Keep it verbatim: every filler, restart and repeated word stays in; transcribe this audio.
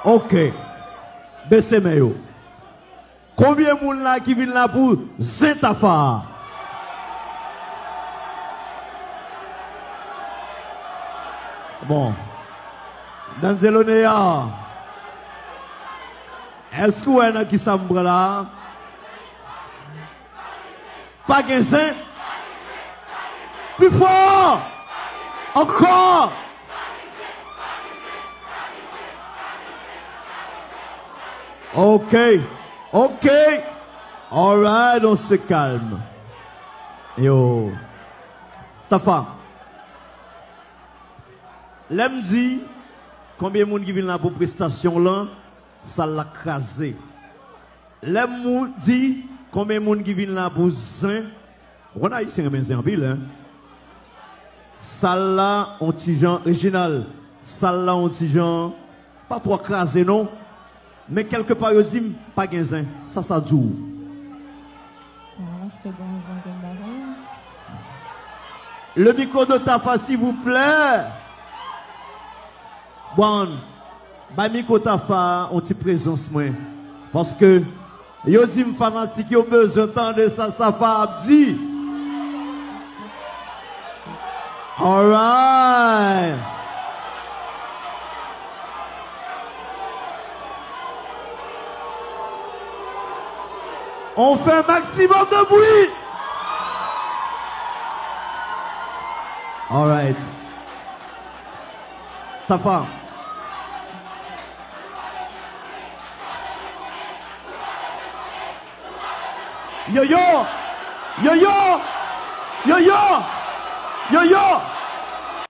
Ok. Bese men yo. Konbyen moun la ki vin la pou zen Tafa a? Bon. Danzelonea. Èske w wè nan ki sa m pran la a? Pa gen zen? Pi fò! Ankò! Ok. Ok. Alright, on se calme. Yo. Tafa. Lè m di, konbyen moun ki vin la pou prestasyon w lan, sal la kraze. Lè m di, konbyen moun ki vin la pou zen, ou konn Ayisyen renmen zen anpil, en? Sal la, on ti jan, Reginald, sal la, on ti jan, pa twò kraze, non. Men kèlke pa yo di m, pa gen zen. Sa sa di w? Ah, èske gen zen ke m pa konnen? Le micro de Tafa, s'il vous plaît. Bon, bay mikwo Tafa a on ti prezans mwen. Paske yo di m fanatik yo bezwen tande sa Tafa ap di. Alright. On fait un maximum de bruit. Alright. Tafa. Yo, yo. Yo, yo. Yo, yo. Yo, yo.